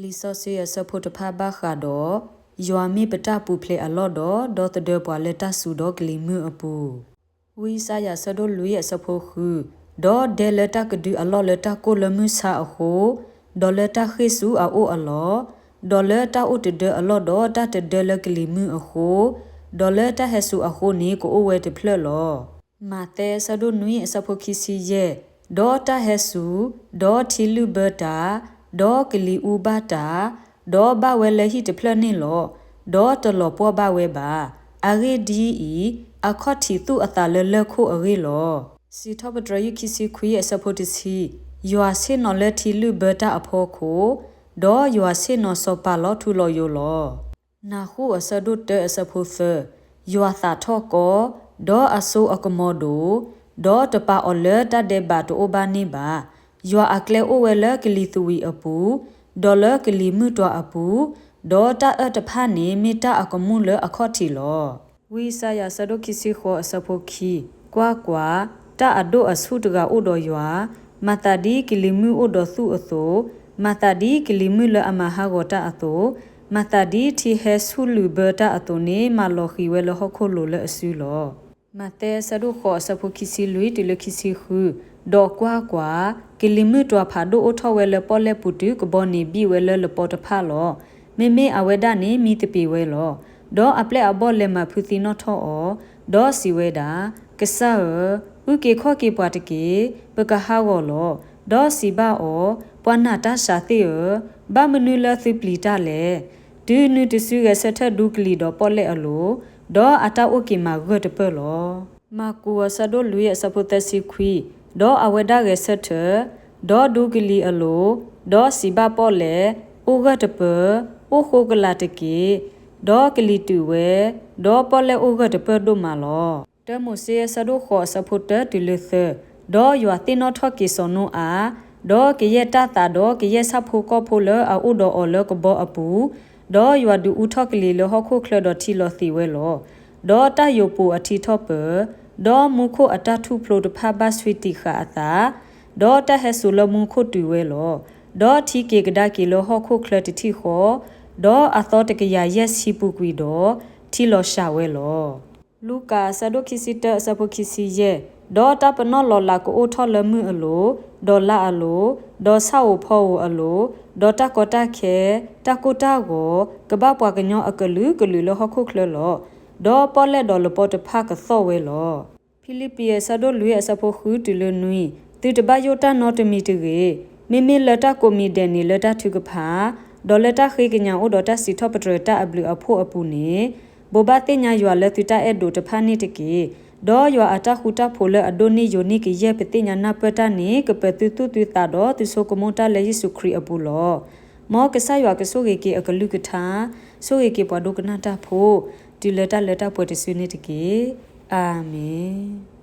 လံာ်စီဆှံအဆၢဖိတဖၣ်ဘၣ်ဃးဒီး ယွၤမ့ၢ်ပတၢ်ပူၤဖျဲးအလီၢ်ဒီး ဒီသဒၢပှၤလၢတၢ်စူၤဒီးကလံၤမုၢ်အပူၤ. ဝံယၡါယၤအဆၢဒိၣ်လွံၢ်အဆၢဖိဃု, ဒီးဒဲလၢတၢ်ကဒုအလီၢ်လၢတၢ်ကိၢ်လၢမုၢ်ဆါအဃိ, ဒီးလၢတၢ်ဃ့ၢ်ဆူအအိၣ်အလီၢ်, ဒီးလၢတၢ်အိၣ်တဒၢအလီၢ်ဒီးတၢ်တဒၢလၢကလံၤမုၢ်အဃိ, ဒီးလၢတၢ်ဟဲစူၤအဃိန့ၣ် ကအိၣ်ဝဲတဖျၢၣ်လီၤ. မးသဲအဆၢဒိၣ်နွံအဆၢဖိခံဆံယဲၢ်, ဒီးတၢ်ဟဲစူၤ, ဒီးထံလုၢ်ဘၢတၢ်, ဒီးကလံၤအူဘၣ်တၢ်, ဒီးဘၣ်ဝဲလၢဟံၣ်တဖျၢၣ်န့ၣ်လီၤ. ဒီးတလီၤပှီၢ်ဘၣ်ဝဲဘၣ်. အဂ့ၢ်ဒ်အံၤ, အခီၣ်ထံးသူၣ်အသးလၢလၢၢ်ခိၣ်အဂ့ၢ်လီၤ. စံးထီၣ်ပတြၢၤယုၢ်ခံဆံခွံအဆၢဖိတဆံ, ယွၤဆ့ၣ်နီၤလၢထံလုၢ်ဘၢတၢ်အဖီခိၣ်, ဒီးယွၤဆ့ၣ်နီၤစီၤပၤလီထူလီၤယိာ်လီၤ. နၢ်ဟူအဆၢဒိၣ်တၢအဆၢဖိသၢ, ယွၤသးထီၣ်ကီ, ဒီးအစိအကမီၤဒိၣ်, ဒီးတပာ်အီၤလၢတၢ်ဒဲးဘးတအိၣ်ဘၣ်န့ၣ်ဘၣ်. ယွၤအကျဲအိၣ်ဝဲလၢကလံၤသဝံးအပူၤ, ဒီးလၢကလံၤမုၢ်တွၤအပူၤ, ဒီးတၢ်အၢၣ်တဖၣ်န့ၣ်မ့ၢ်တၢ်အကမူၣ်လၢအခီၣ်ထံးလီၤ. ဝံယၡါယၤအဆၢဒိၣ်ခံဆံဃိးအဆၢဖိခံ, ကွၢ်ကွၢ်, တၢ်အဒိၣ်အဆူၣ်တဂၤအိၣ်ဒီးယွၤ, မၤသးဒ်ကလံၤမုၢ်အိၣ်ဒီးသူၣ်အသိး, မၤသးဒ်ကလံၤမုၢ်လၢအမၤဟးဂီၤတၢ်အသိး, မၤသးဒ်ထံဟဲဆူၣ်လုၢ်ဘၢတၢ်အသိးန့ၣ် မၤလီၤဃံၤဝဲလၢဟီၣ်ခိၣ်လိၤလၢအစုလီၤ. မးသဲအဆၢဒိၣ်ဃိးအဆၢဖိခံဆံလွံၢ်တုၤလၢခံဆံဃု, ဒီးကွၢ်ကွၢ်, ကလံၤမုၢ်တွၤဖးဒိၣ်အိၣ်ထီၣ်ဝဲလၢပီၣ်လဲၣ်ပူၤတုၤကဘီန့ၣ်ဘံၣ်ဝဲလၢလပီတဖၣ်လီၤ. မ့မ့ၢ်အဝဲဒၣ်န့ၣ်မံသပ့ၤဝဲလီၤ. ဒီးအပျဲၢ်အဘီၣ်လဲၤမၤဖုသံနီၣ်ထီၣ်အီၤ, ဒီးစံးဝဲဒၣ်, ကစၢ်ဧၢ, အုၣ်က့ၤခီၣ်က့ၤပှၤတက့ၢ်, ပကဟးဂီၤလီၤ. ဒီးစံးဘၣ်အီၤ, ပှၤနာ်တၢ်စှၤသ့ၣ်ဧၢ, ဘၣ်မနုၤလၢသုပျံၤတၢ်လဲၣ်. တုၤနုၤတစုဂဲၤဆၢထၢၣ်ဒူကလံၤဒီးပီၣ်လဲၣ်အလိၤ, ဒီးအတၢ်အိၣ်က့ၤမးဂၢၢ်တပၢၢ်လီၤ. မၢ်ကူးအဆၢဒိၣ်လွံၢ်အဆၢဖိသၢဆံခွံ, ဒီးအဝဲဒၣ်ဂဲၤဆၢထၢၣ်, ဒီးဒူကလံၤအလိၤ, ဒီးစံးဘၣ်ပီၣ်လဲၣ်, အိၣ်ဂၢၢ်တပၢၢ်, အိၣ်ဃိကလာ်တက့ၢ်. ဒီးကလံၤတုၤဝဲ, ဒီးပီၣ်လဲၣ်အိၣ်ဂၢၢ်တပၢၢ်ဒိၣ်မးလီၤ. တၢမိၤၡ့အဆၢဒိၣ်ဃိးအဆၢဖိတၢတုၤလၢသၢ, ဒီးယွၤသ့ၣ်နီၣ်ထီၣ်က့ၤစီၤနိအၤ, ဒီးကယဲၢ်တၢ်သးဒီးကယဲၢ်ဆၣ်ဖိကီၢ်ဖိလၢအအိၣ်ဒီးအီၤလၢကဘီအပူၤ, ဒီးယွၤဒုးအူထီၣ်ကလံၤလၢဟီၣ်ခိၣ်ချၢဒီးထံလီၤသံးဝဲလီၤ. ဒီးတၢ်ယိာ်ပူၤအထံထီၣ်ပၢၤ, ဒီးမူခိၣ်အတၢ်ထူၣ်ဖျိတဖၣ်ဘၣ်ဆှံတံာ်ဃာ်အသး, ဒီးတၢ်ဟဲစိာ်လၢမူခိၣ်တုၤဝဲလီၤ. ဒီးထံက့ၤကဒါက့ၤလၢဟီၣ်ခိၣ်ချၢတထံၣ်ဃီ, ဒီးအသီတကယၤယဲၢ်ဆံပူၤကွံာ်ဒီး, ထံလီၤစှၤဝဲလီၤ. လူၤကၣ်အဆၢဒိၣ်ခံဆံတၢအဆၢဖိခံဆံယဲၢ်, ဒီးတၢ်ပနီၣ်လီၤလးကအိၣ်ထီၣ်လၢမုၢ်အလိၤ, ဒီးလါအလိၤ, ဒီးဆၣ်ဧိၤဖီဧိၤအလိၤ, ဒီးတၢ်ကီတၢ်ခဲ, တၢ်ကိၢ်တၢ်ဂီၤ, ကဘၣ်ပှၤကညီအကလုာ်ကလုာ်လၢဟီၣ်ခိၣ်ချၢလီၤ. ဒီးပီၣ်လဲၣ်ဒီးလပီတဖၣ်ကသီၣ်ဝဲလီၤ. ဖံလံးပံၤအဆၢဒိၣ်လွံၢ်အဆၢဖိဃုတုၤလၢနွံ, သုတဘၣ်ယိၣ်တၢ်နီတမံၤတဂ့ၤ, မ့မ့ၢ်လၢတၢ်ကိးမံၤဒဲးန့ၣ်လၢတၢ်ထုကဖၣ်, ဒီးလၢတၢ်ဃ့ကညးအိၣ်ဒီးတၢ်စံးထီၣ်ပတြၢၤတၢ်အဘျုးအဖှိၣ်အပူၤန့ၣ်, ဘိးဘၣ်သ့ၣ်ညါယွၤလၢသုတၢ်အဲၣ်ဒိးတဖၣ်န့ၣ်တက့ၢ်. ဒီးယွၤအတၢ်ဃူတၢ်ဖိးလၢအဒိၣ်န့ၢ်ယိာ်န့ၢ်ကယဲၢ်ပသ့ၣ်ညါနၢ်ပၢၢ်တၢ်န့ၣ် ကပၢၤသုသူၣ်သုသးဒီးသုဆိကမိၣ်တၢ်လၢယ့ၣ်ၡူးခရံာ်အပူၤလီၤ. မ်ကစၢ်ယွၤကဆိၣ်ဂ့ၤက့ၤအကလုၢ်ကထါ, ဆိၣ်ဂ့ၤက့ၤပှၤဒိကနၣ်တၢ်ဖိ, တုၤလၢတၢ်လၢတၢ်ပှဲၤတစုန့ၣ်တက့ၢ်. အၤမ့ၣ်.